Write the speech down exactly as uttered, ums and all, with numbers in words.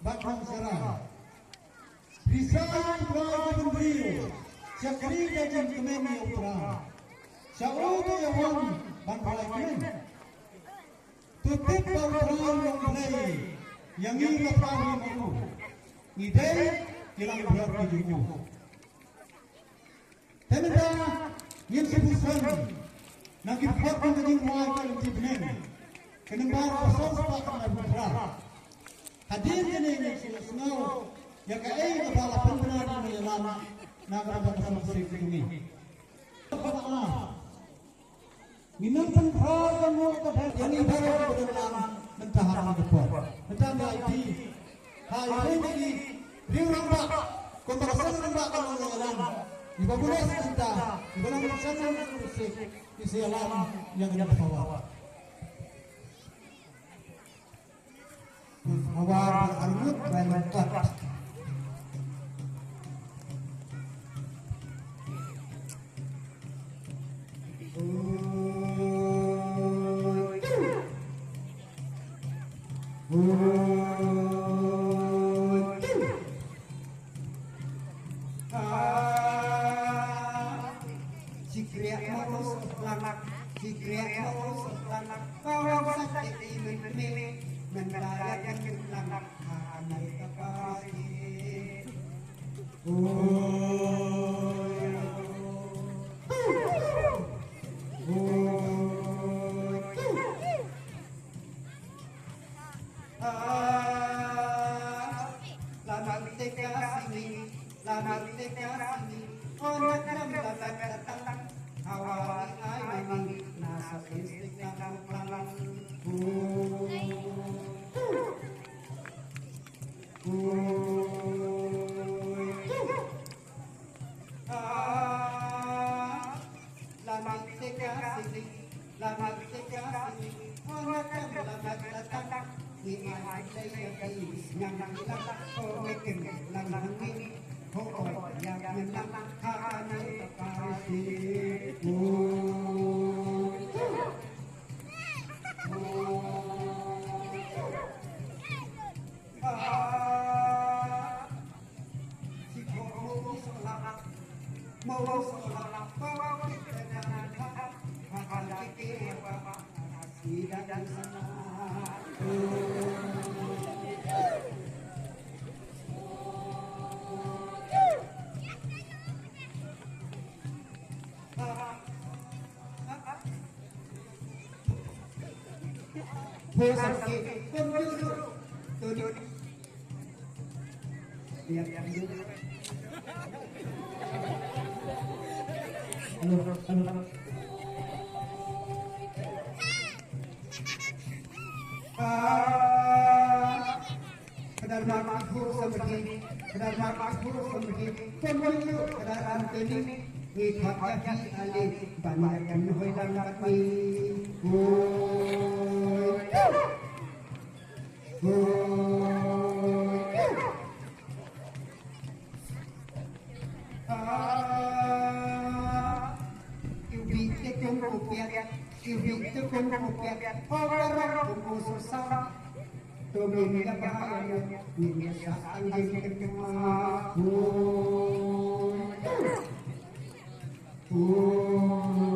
Ka khang sara. Pisa ïa u Trai ka ban briew. Shakri ka jingkmen ïa u Trai. Sha u te ïa wan ban Trai kmen. To tip ba u Trai u long Blei. Ïa ngi la pari ma u. Ngi dei ki langbrot ki jong u. Te mynta ngin sa pyrshang na ki pyrkhat ka jingwai ka lynti bneng. Ka nambar ka sawspah ka nambar phra. Hadien kane ngin sa ïohsngew ïa kaei kaba la pynbna da u nongïalam na ka bynta ka sawsik ka jong ngi. Kaba ar. Ngi nang pynphar ka nguh ka bhet ïa ngi baroh kiba don lang mynta ha kane ka por. Mynta ngi aiti ha ïing ki briew rangbah, kumba ka seng rangbah ka long ïalam. Ngi ba bun mynta, ngi ba nang pynshai nang pynshai, ngi sa ïalam ïa kane ka power. Hawar armut bai lengkot. Sikriak mau seplanak, sikriak mau seplanak, kawang sakit imen kemene, mendayakan lang, anai kapasi. Oi, oi, ah, lamang teka sini. Lamang teka sini, oh, na kam lamang datang. Hawa ngi ai mani, na sa pis teka lang. Oi, oi, ah, lamang teka sini. Lamang teka sini, ora kam lamang datang. Ngi ai lei ïa ki, nyam lang, ko ngi kem lang hangne. Ho oi, ïa ngi lang, ha ka nai ka pai si. Oh. Oh. Hello, hello. Ah. Kadar mak aku sembedi, kadar mak aku sembedi, pemilu kadar anteni, ni khot kaki ali, banyak yang hoi dan kami. Hoi. Hoi. Ah, iu bi te kum u piat, iu bi te kum u piat, ho ka rong kum u susah. To bi ni ka ba ya ni ni sa ang di ke ma. Hoi. Hoi.